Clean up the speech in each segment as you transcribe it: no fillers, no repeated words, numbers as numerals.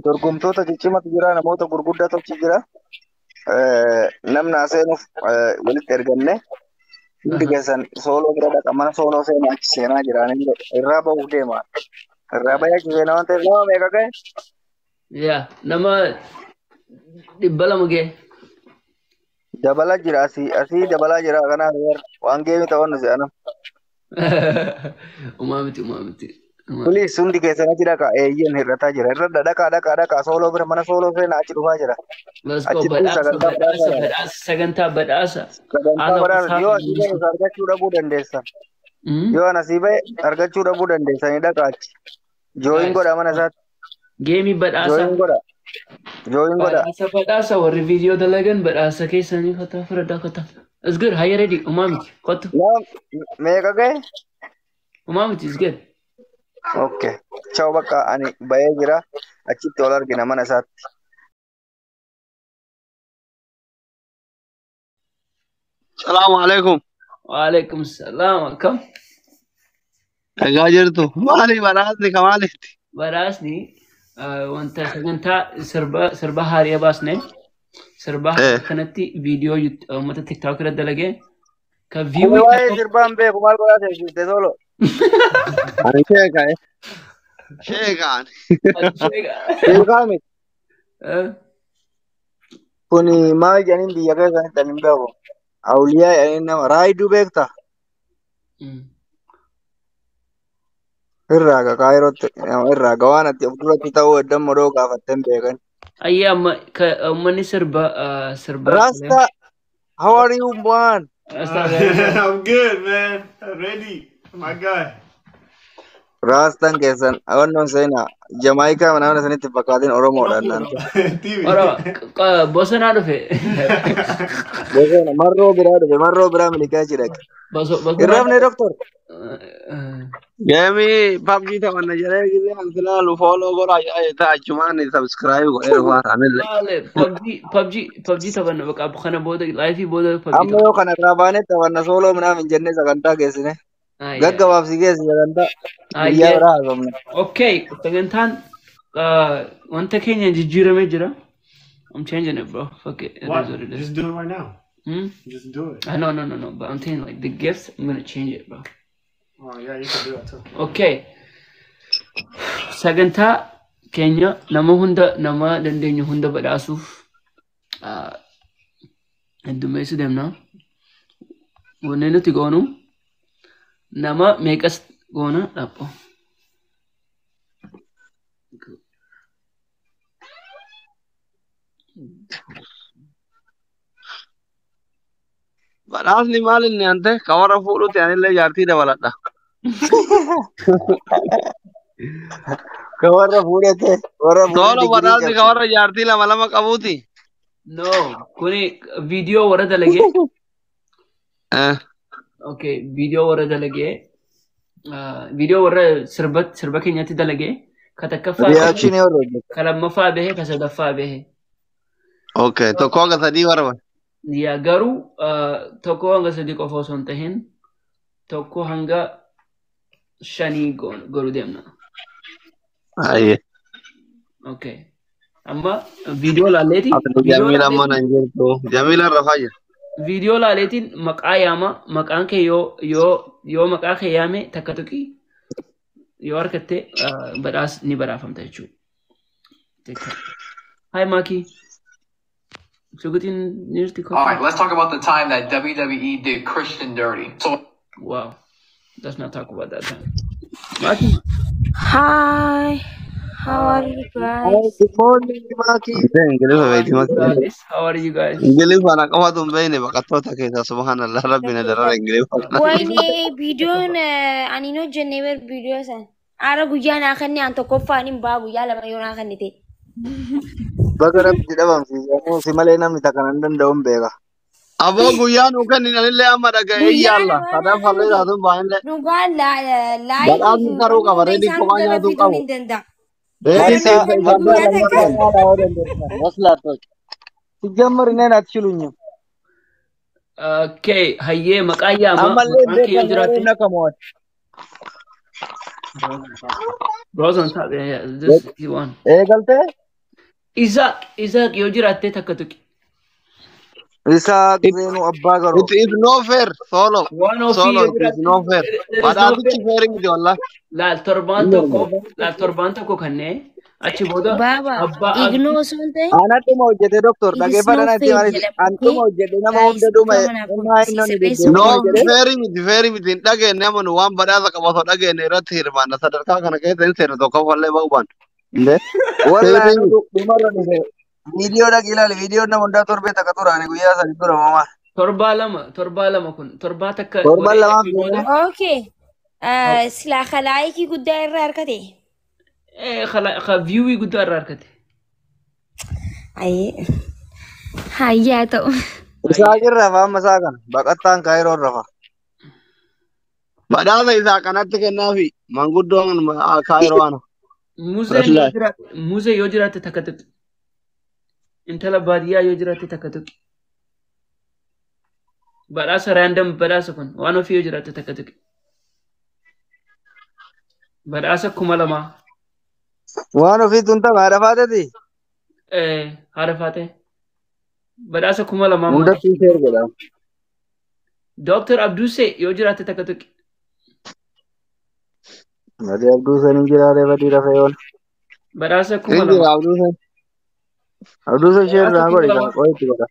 Dorgomtoota ciccimatu jira, namoota gurguddaatu achi jira. Namni seenuuf walitti erganne hundi keessan Sooloo bira dhaqa, mana Sooloo seenaa, achi seenaa jira. Irraa bahuuf deema. Irraa bahee achi seenaa waan ta'eef nama meeqa ga'e? Yaa, nama 200 ga'e. Dabalaa jira, asii dabalaa jira, kanaaf waan geemi ta'uun nu. Umaa miti, umaa miti. Please, hundi keessan achi dhaqa, eeyyeen hir'ataa jira. Irra dhaqaa, dhaqaa, dhaqaa, Sooloo bira, mana Sooloo seenaa, achi dhufaa jira. Let's go. Badhaasa, badhaasa, badhaasa, sagantaa badhaasa. Sagantaa badhaasa yoo asii bahe argachuu dhabuu dandeessa. Yoo an asii bahe argachuu dhabuu dandeessanii, dhaqa achi. Join godha mana isaatti. Geemii badhaasa. Join godha. Join godha. Badhaasa, badhaasa, warri viidiyoo dalagan badhaasa keessanii kottaa fudhadhaa, kottaa. It's good. Hayya, ready. Umaa miti. Kottu. Meeqa gahe? Umaa miti. It's good. Okay. Ciao, bakka ani bahee jira. Achitti wal argina mana isaatti. Salaamu alaikum. Waalaikum salaam. Akkam? Nagaa jirtu. Maali badhaasni ka maalitti? Badhaasni wanta sagantaa sirba haaraa baasne, sirba kanatti viidiyoo uummata TikTok irra dalagee ka view. Waa'ee sirbaan beeku, maal godhaa teessiste, Soolo? Ani sheeka. Sheekaan. Sheekaa miti. Kuni maal jedhaniin biyya keessanitti ani hin beeku. Awuliyaa jedhaniin, nama raayiduu beektaa? Irraa kaayirootti irraa waan ati of duratti ta'uu eddan modoo gaafattee hin beekan. Ayyaa, amma uummanni sirba. Rasta, how are you, man? I'm good, man. Ready, my guy. Raastaan keessan awannoon seenaa Jamaayikaa mana sanitti fakkaatiin Oromoodhaan naan. TV. Oro bosonaa dhufe. Bosona marroo biraa dhufe, marroo biraa milikaa jira. Irraafne, doktor. Geemii PUBG taphanna jedhee gisee an silaalu follow godhaa achumaan subscribe godhee dhufaa anillee. Maale, PUBG, PUBG, PUBG taphanna, bakka kana booda, live booda PUBG. Amma yoo kana irraa baanee taphanna, Sooloo minaan hin jennee sagantaa geessine. Gaggabaabsi geessi sagantaa. Guyyaa biraa haasofna. Okay, sagantaan wanta keenya jijjiiramee jira. I'm changing it, bro. Fuck it. It What? is what it is. Just do it right now. Hmm? Just do it. I no, no, no, no. But I'm saying, like, the gifts, I'm gonna change it, bro. Oh yeah, you can do that too. Okay. Sagantaa keenya nama hunda, nama dandeenyu hunda badhaasuuf heddummeessuu deemna. Wanni nuti goonu nama meeqas goona dhapho. Badhaasni maal inni ante ka warra fuudhuti, anillee jaartii dabaladha. Ka warra fuudhete, warra fuudhee Tola digirii badhaasni ka cabse. warra jaartii lama lama qabuuti. No, kuni viidiyoo warra dalagee. Okay, viidiyoo warra dalagee. Viidiyoo warra sirba keenyatti dalagee. Ka takkaffaa bahe, Reaction warra hojjete. ka lammaffaa bahe, ka sadaffaa bahe. Okay, tokko hanga sadii warra. Yaa, garuu tokko hanga sadii qofa osoo hin tahin tokko hanga shanii godhuu deemna. Ayyee. Okay. Amma viidiyoo laaleeti. Viidiyoo Jamiila amma laaleetiin nan jirtu. Jamiila rafaa jira. Viidiyoo laaleetiin maqaa yaama, maqaan kee yoo maqaa kee yaame takka tuqi, yoo harkatte badhaas ni badhaafamta jechuudha. Hi, Maki. Sugutiin nirti. All right, let's talk about the time that WWE did Christian dirty. So Wow. Let's not talk about that time. Maki. Hi, how are you Hi, guys? good morning, Maki. Ingiliffa How are beekti you maki. guys? How are you guys? Ingiliffa na qofatu hin beekne baqattoota keessaa, subhaanallah, rabbi na darara Ingiliffa. Wayne, viidiyoon ani hin hojjenne bar viidiyoo san. Ara guyyaa naa kenne, an tokkoffaan hin ba'a guyyaa 2 yoo naa kennite. Baga rabbi si dhabamsiise. Si malee namni takka nan danda'u hin beeka. Aboo, guyyaa nuu kennin, anillee amma dhaga'ee Guyyaa yaalla. 2 naa Sadaffallee kennite. taatuun baay'inne. Dhugaan laayifii Badhaasni fi taruu wanni qaba. hunda Reedii isaan kophaa hunda nyaatuu fiduun qabu. hin danda'a. Reediin Marsaa dhiirsa isaan marsaa Guyyaa takka lammaffaa nyaataa yoo dandeessan. Waslaattoch. ሲጀመር እኔን አትችሉኝም። Okay, hayyee, maqaa yaama Ammallee maqaan kee yoo beekan jiraate warreen akka mo'an. Bro's on top. Yeah, yeah. This he won. Eegaltee? Isaac, Isaac yoo jiraatte takka tuqi. Isaaq Zeenuu Abbaa Garoo. It is no fair. Solo. Waan ofii Solo, yoo it is no fair. there is no Badhaasichi fair. fair miti wallah. Laal torbaan tokko, laal torbaan tokko kanneen achi booda Baaba abbaa abdii ignoo osoo hin ta'in Anadhuma hojjete doktor it is dhaggeeffadha no natti fair maaliif jedhama. anuma Okay? hojjedhe nama Guys, hunda dhuma dhiifama naaf nama godhi. inni hojjedhe Sirreessuu No dhuma qabna. jedhe fair miti, fair miti. Hin dhageenye amanu waan badhaasa qabu osoo dhageenye irratti hirmaanna. Sadarkaa kana keessa hin seenu tokkoffallee ba'uu baanna. Indee? Wallahi Fair miti. dhumarra dhufe viidiyoo dhaqi ilaali viidiyoo nama hundaa torbee takka turaani guyyaa sadi tura mamaa torbaa lama, torbaa lama kun torbaa takka torban godhee lamaaf achi booda deemee Okay. Silaa kalaayikii guddaa irraa harkate. Viewii guddaa irraa argate. Ayyee. Hayyaa ta'u. Isaaq irra rafa amma isaa kana baqattaan kaayiroo rafa. Badhaasa isaa kanatti kennaafi manguddoon kaayiroo ana. Muzeen yoo Wallahi. jiraatte, muzee yoo jiraatte takka tuqi. Intala baadiyyaa yoo jiraatte takka tuqi. Badhaasa random badhaasa kun waan ofii yoo jiraatte takka tuqi. Badhaasa 2000. Waan ofii tun tapha haadha faateeti. Haadha faatee. Badhaasa 2000 ammoo. Hundatti ishee godha. Dooktar Abduusee yoo jiraatte takka tuqi. Badii Abduu sanii jiraaree badii rafee ool. Badhaasa Hin 2000. jira Abduu Seen. Abduu sen ishee Badhaasa irraa kuma godhi lama. qoy itti godha.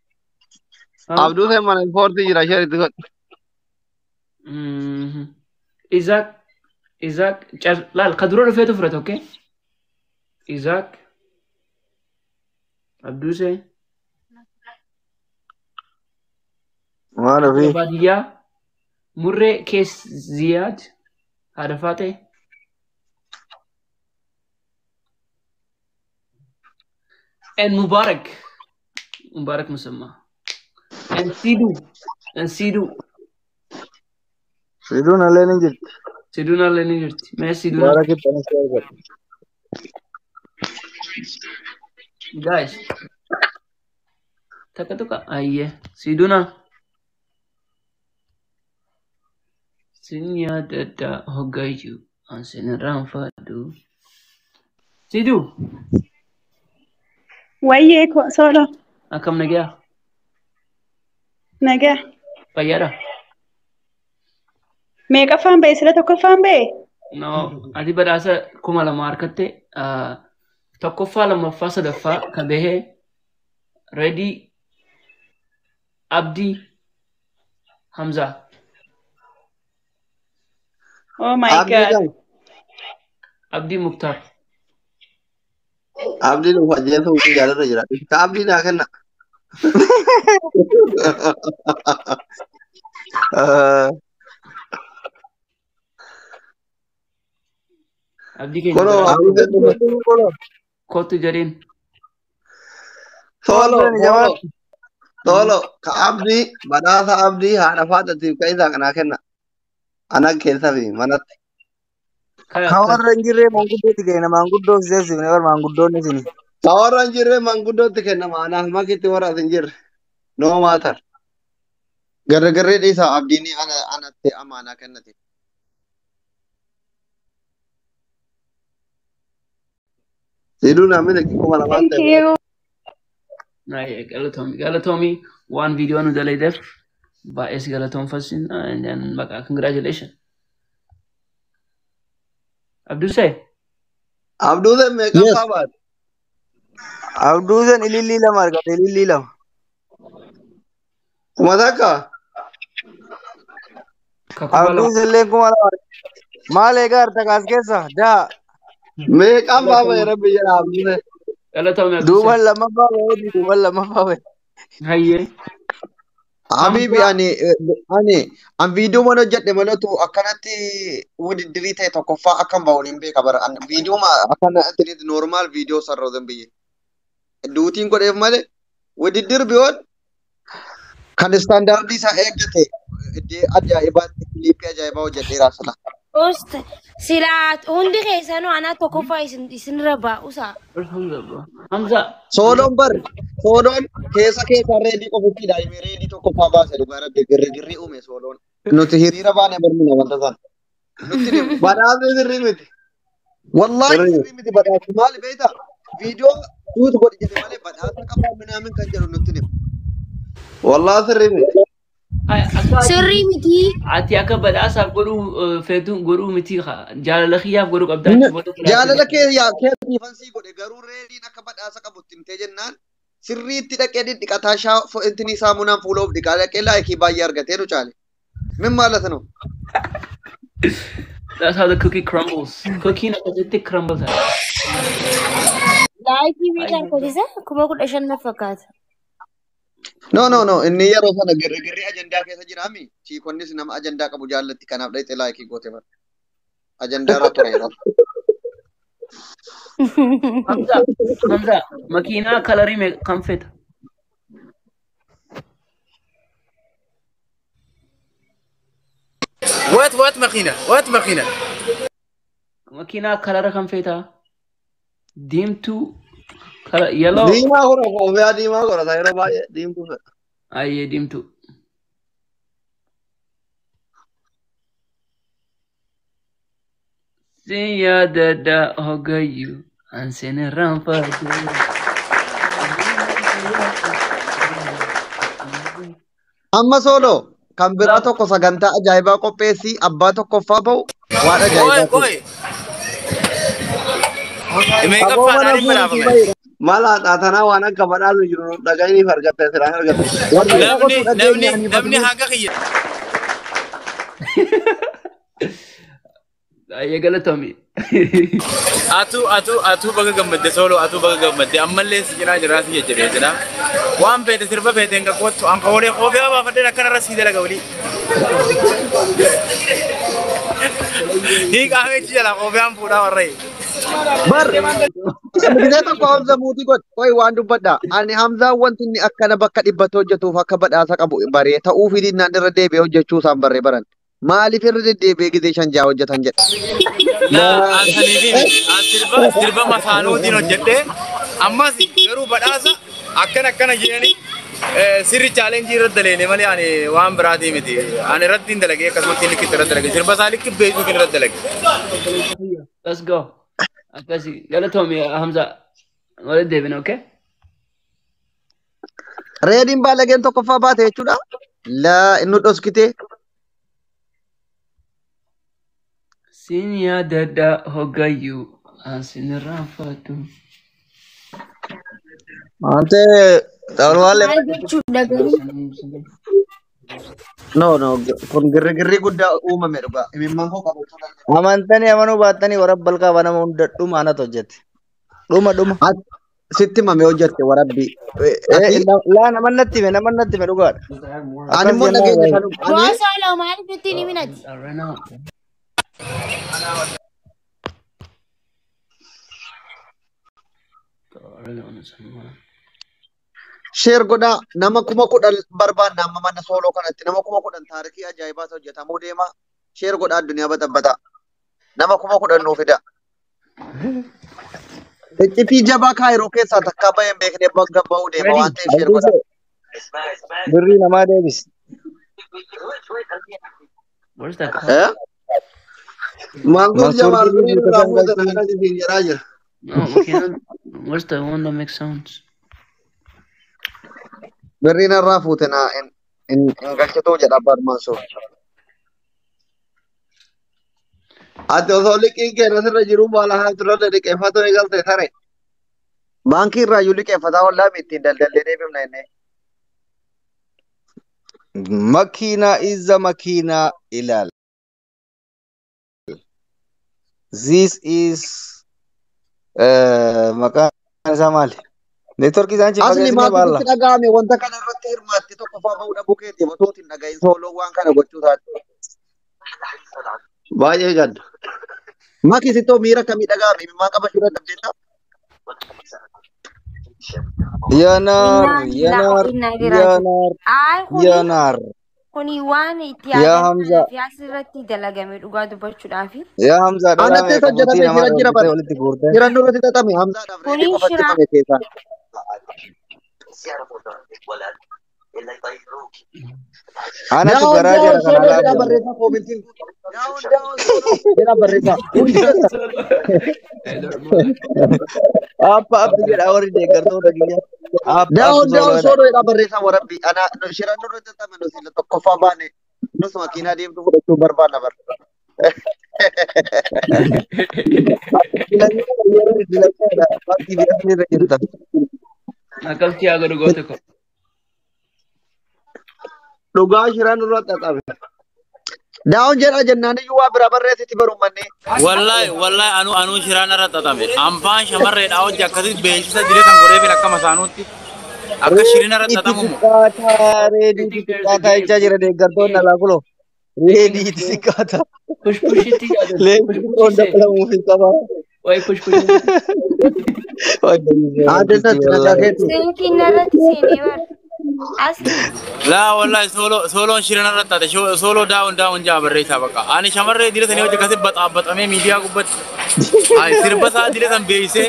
Abduu Seen mana ispoortii jira ishee itti godhi. Isaac, Isaac, laal ka dura dhufeetu fudhate, okay? Isaac, Abduusee, Waan intala ofii. baadiyyaa, Murree Kees Ziyaad, haadha faatee. And Mubarak, Mubarak Musamma. And Sidu, and Sidu. Siduun allee ni jirti. Siduun allee ni jirti. Mee Siduun. Mubaarakitti anis ishee godha. Guys, takka tuqa. Ayyee, Siduna. Sin yaadadha hoggayyuu, an sin irraanfadhu. Sidu, Wayyee solo akkam nagaa? Nagaa. Fayyaadha? Meeqaffaan ba'e? Sila tokkoffaan ba'e? No, ati badhaasa 2000 harkatte tokkoffaa, lammaffaa, sadaffaa ka bahee Redii, Abdii, Hamzaa. Oh my Abdii God. kam? Abdii Muktaar. Abdiin of ajjeesuu jaalarra jira. Ka abdii naa kenna. Abdii keenya Kunoo badhaasa Abdii kennu. kootu jedheen. Solo, Jamaa. solo, solo. Ka abdii badhaasa abdii haadha faatatiif ka isaa kanaa kenna. Ana keessa fi manatti. Ka Kan warra hin jirree maanguddootti kenna maanguddoo seessifne bar maanguddoonni isin. Ka warra hin jirre manguddootti kennama. Anaaf makitti warra as hin jirre. No matter. Gargarree dhiisaa abdiin anatti amaanaa kennate. Siduu namni 2000 Thank ta'e. you. Galatoomi, galatoomi waan viidiyoo nu dalageef baay'ee si galatoonfasin and then baqa congratulations. Abdusee. Abduu Seen Yes. meeqaffaa baate? Abduu sen ilillii lama argate ilillii lama. 1000? Ka 2000. Abduu sellee 2000 argate. Maal eegaa harta kaas keessa daa. Meeqaffaa ba'e rabbi jedha Abduu Seen? Galatoomi Abdusee. Duuban lammaffaa ba'e duuban lammaffaa ba'e. Hayyee. Habibi Hamzaa. ani viidiyoo mana hojjedhe malatu akkanatti wudiddirii ta'e tokkoffaa akkam ba'uun hin beeka bara an viidiyoo akkanatti normaal viidiyoo sarroozan biyye duutiin godheef malee wudiddir biyoon kan istaandaardii isaa eeggate iddee ajaa'ibaatti kiliippii ajaa'ibaa hojjedheera sana. Post silaa hundi keessanuu anaa tokkoffaa isinirra baa'usa. Hamza bro. Hamza. Sooloon bar sooloon keessa keessaa reedii qofitti daa'imee reedii tokkoffaa baase dhugaa rabbi girri girri uume sooloon. Nuti hiriira baane barmina wanta sana. Nutti deemu. Badhaasni sirrii miti. Wallaahi Sirrii sirrii miti badhaasa. Maali beektaa? Viidiyoo duutu godhi jedhe malee badhaasa qabaa minaamin kan jedhu nutti hima. Wallaahi sirrii miti. Sirrii miti. Ati akka badhaasaaf godhuu feetu godhuu miti jaalala kiyyaaf godhuu qabdaa achi booda Jaalala kee yaa keetiifan sii godhe garuu reediin akka badhaasa qabu itti himtee jennaan sirriitti dhaqee dhidhiqataa shaa intinii saamunaan fuula of dhiqaa dhaqee laayikii baay'ee argatee nu caale. Min maalata nu? That's how the cookie crumbles. Cookiin akkasitti crumble ta'a. Laayikii meeqa argatisa? 15,000 na fakkaata. No no no inni yeroo sana girrigirri ajandaa keessa jiraami. Chiikonnis nama ajandaa qabu jaallatti kanaaf dhaqxee laayikii goote bara. Ajandaa irra ture yeroo. Hamza, Hamza, makiinaa kalarii meeqa kam feeta? What what ماكينة what ماكينة Makiinaa kalara kam feeta? Diimtuu, kala yellow. Diimaa godha koofiyaa diimaa godhata yeroo baay'ee diimtuu fedha. Ayyee diimtuu. Sin yaadadha hoggayyuu ansin irraanfadhu. Amma sooloo kan biraa tokko sagantaa ajaa'ibaa qopheessii abbaa tokkoffaa bahu waan Qoy ajaa'ibaa ta'e. qoy meeqaffaa Aboo mana dhaaniin fuudhii badhaafame bahi. Mala xaatanaa waan akka badhaasu jiru dhaga'iniif argatte siraan argatte. Warri namni qotu namni dhageenye ani namni baduu. haga kiyya Ayyee galatoomi. atu atu atu baga gammadde sooloo atu baga gammadde ammallee si cinaa jiraa si jajjabeessidha waan feete sirba feete hin qaqqoottu an koolee koofee baafadheen akkana irra sii dalaga olii hiiqaa meechi jala koofiyaan fuudhaa warra Bar gisee tokko Hamza muutii godhe qoy waan dubbadha. Ani Hamzaan wanti inni akkana bakka dhibbatti hojjetuuf akka badhaasa qabu baree ta'uu fi dinnaan irra deebi'ee hojjechuu isaan barree baran. Maaliif irra deddeebi'ee gisee shan ja'a hojjetan jedha. Laa an saniifi an sirba sirba masaanuutiin hojjedhe ammas garuu badhaasa akkana akkana jedhanii sirri chaalenjii irra daleene malee ani waan biraatii miti ani irratti hin dalage akkasumatti likkitti irra dalage sirba isaa likki beekuuf irra dalage. Let's go. Akkasi galatoomi Hamza. Walitti deebina okay? Reediin baalageen tokkoffaa baate jechuudha. Laa inni dhoskite. Sin yaadadha hoggayyuu ansin irraanfadhu. Maantee xawalwaalee. Maal jechuudha garuu? No no kun girrigirri guddaa uumame dhugaa. Imimmaan koo qabachuu danda'e. Amantanii amanuu baattanii warra balqaa banama hunda dhuma anatu hojjete. Dhuma dhuma. Sitti himame hojjette warabbii. Ati Laa nama natti hime nama natti hime dhugaadha. ani Akkas immoo jennaan dhageenya wayi. kanuma. Ani Boo sooloo maaliif nutti hin himinati? I ran out. I really want some more. Share godhaa nama 10,000 barbaanna amma mana sooloo kanatti nama 10,000 taarikii ajaa'ibaatu hojjetamuu deema. Share godhaa addunyaa baxabbataa. Nama 10,000 nuu fida. Iccitii jabaa kaayiroo keessaa takkaa bahee hin beekne bakka bahuu deema waan ta'eef share godhaa. Abdiisee birrii namaa deebisi. Where's that car? Eh? Mansuur Mansuur Jamaal birrii birrii guutuu nurraa kan fuute galchii. akkasii siin jedhaa jira. No, makiina. Where's the one that makes sounds? Birrii narraa fuute naa hin galchituu jedha abbaan Mansuur. Ati osoo liqiin kee asirra jiru baala haa turre liqeeffatu ni galte sare. Baankii irraa iyyuu liqeeffataa ollaa ittiin daldallee deebifna jennee. Makiinaa izza makiinaa ilaal. This is maqaan isaa maali? Neetworkii isaan Asli fageessine maaltu baalla. sitti dhaga'ame wanta kana irratti hirmaatte tokkoffaa bahuu dhabuu keetiif otoo hin dhagahin sooloo waan kana gochuu isaati. Baay'ee gadda. Maki sittoo miira akkamii dhaga'ame imimmaan qabachuu dadhabdeetta? Yanaar Innaa lillahi wa yanaar innaa ilaihi raaji'uun. yanaar Ay kuni yanaar kuni waan itti yaa yaadan Hamza fi asirratti dalagame dhugaa dubbachuudhaafi. yaa Hamza dhalaa Anattis meeqa bultii hojjetame namaa jira jira dhoofitee bara. walitti guurte. Jiran nurratti xaxame Hamzaadhaaf reedii Kuni qofatti shira himame keessaa. Anatu Down garaa down jara kana solo jedhaa laafu. barreessaa koomentiin. Down down solo jedhaa barreessaa. Hundi keessan. Appa appi jedha warri deeggartoota kiyya. App app Down solo down jedha. solo jedhaa barreessaa warabbi. Ana shiraan nurra xaxame nuti tokkoffaa baane nus makiinaa deemtu fudhachuu barbaanna bara. Yeroo itti bakki biyya irra jirta. Akkamti haa godhu goota ko. Dhugaa shiraan nurra xaxame. Down jedha jennaan iyyuu waa biraa barreessiti barummanne. Wallahi wallahi anu shiraan irra xaxame. Ampaan shamarreedhaa hojii akkasitti beeksisa diree kan godhee fila akka masaanuutti. Akka shirin irra Itti xaxamu moo? xiqqaataa I reedii think itti there's a xiqqaataa game. jechaa jira deeggartoonni alaa kuloo. Reedii itti xiqqaataa. Push push itti yaadatu. Push Leenci push qoon say. dabalamuuf hin qaba. Wayi push push. Aadde natti nagaa keetu. Silkiin narratti seenee bar. Asli. Laa wallahi sooloon shirin irra xaxate sooloo daawun daawun jaa barreessaa bakka. Ani shamarree dila sanii hojii akkasitti baxaabaxamee miidiyaa gubbatti. Ay sirba isaa dila san beeksisee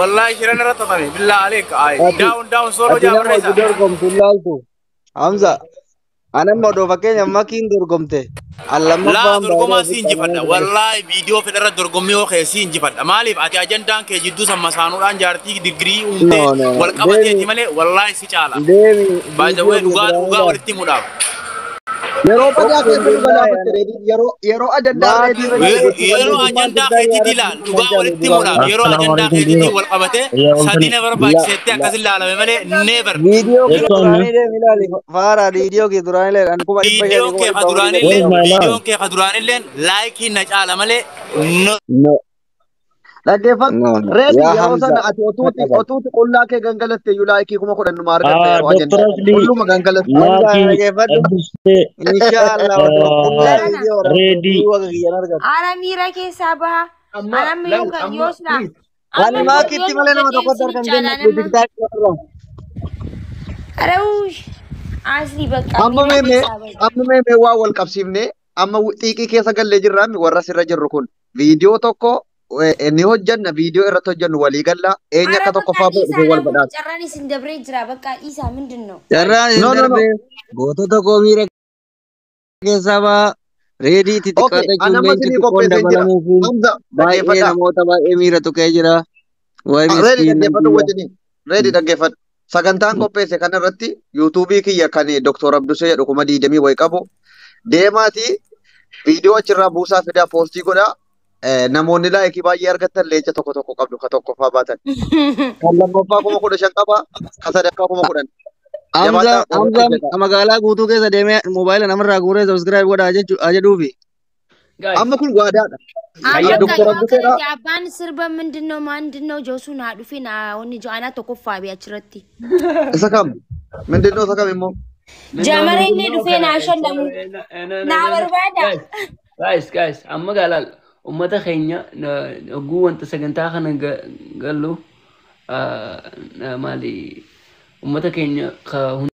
wallahi shirin irra xaxame billaa aleek ay Ati daawun daawun sooloo ati jaa nama hojii barreessaa. dorgomtu hin laaltu. Hamza anamma odoo fakkeenyaaf makiin dorgomte an Laa lammaffaan baay'ee dorgomaa si ofitti injifadha. amanee Wallaahi viidiyoo fedharra dorgommii yoo kee si injifadha. Maaliif ati ajandaan kee jidduu san masaanuudhaan jaartii digirii uumtee No no wal qabateeti deemi malee wallaahi si caala. deemi By the viidiyoo way kee dhugaa duraan dhugaa ilaali. walitti himuudhaaf. Yeroo badaa Obbo keessatti Billahi galaafatte reedii yeroo yeroo ajandaa reedii irra jiru Yeroo gochuu yeroo dandeessu maal ajandaa Billahi keetiitii irratti ilaal kan dhugaa jaalu walitti duraan himuudhaaf yeroo Assalamu ajandaa alaikum keetiitiin dhiiroo. wal qabatee Yaa sadii oltani. na la barbaachiseettee la akkasin laalame malee never. viidiyoo kee Eessoo duraanii deemi ilaali faaraa viidiyoo kee duraanii ilaali an kuma dhibba shanii Viidiyoon kuma kee dhibba ka afurii duraanillee Where's my qabu. love? viidiyoon kee ka duraanillee laayikii na caala malee no No Dhaggeeffadhu. no no Reedii yaa yeroo Hamza sana ati otuuti dhaqaba. otuuti qullaa kee gangalatte iyyuu laayikii 10,000 numa argatta yeroo Dr. ajandaa. Asli, Qulluma gangalatte. Hamza Maki, dhaggeeffadhu. Abdusee, Inshaallah odoo qullaa Jarana. viidiyoo waraabde Ready. viyuu akka kiyyan argatu. Ara miira keessaa baha. Amma Ara laal yoo amma yoo silaa. please. Amma Ani maakitti yoon malee nama hojjedhe tokkotti isin harka hin caalaa kennadhu nama. tiktaakii irraa. Ara uush. Asli bakka Amma miira meemee keessaa bahe. amma meemee waa wal qabsiifnee amma xiiqii keessa gallee jirra warra sirra jirru kun viidiyoo tokko ni hojjanna viidiyoo irratti hojjannu walii galla eenyu Ara akka bakka tokkoffaa ba'u dhiisaa dhufee wal namoota badhaasa. carraan isin dabree jira bakka dhiisaa mindin ነው? Carraan isin No no no. darbee gootota koo miira keessaa baha. Reedii itti Okay xiqqaata an jechuun amma leenci isinii xiqqoon qopheesseen jira. dabalamuufiin Hamza baay'ee dhaggeeffadhaa. namoota baay'ee miira tuqee jira. Wayi Reedii miskiin dhaggeeffadhu namtiyya. wajjiniin. Reedii dhaggeeffadhu. Sagantaan qopheesse kanarratti yuutuubii kiyya kan Dr. Abdusee jedhu 20,000 wayi qabu. Deemaatii viidiyoo achirraa buusaa fidaa poostii godhaa. Namoonni laayikii baay'ee argatan leenca tokko tokko qabdu ka tokkoffaa baatan. Kan lammaffaa 15,000 qaba. Kan sadaffaa 10,000. Hamza Jabaadhaa irratti Hamza hojjedhaa. magaalaa guutuu keessa deemee moobaayila namarraa guuree subscribe godhaa jechuu haa jedhuufi. Guys. Amma kun waadaadha. An Hayya bakka Dr. yoo Abduseedha. akkanatti abbaan sirba ምንድን ነው ምንድን ነው ጆሱ ና dhufe na wanni jo anaa tokkoffaa bee achirratti. Isa kam? Mindinoo isa kam immoo? Minnoo Jamara illee minnoo dhufee kana naa shallamu. Naa barbaada. Guys guys guys amma gaalaal ummata keenya oguu wanta sagantaa kana gallu maali ummata keenya ka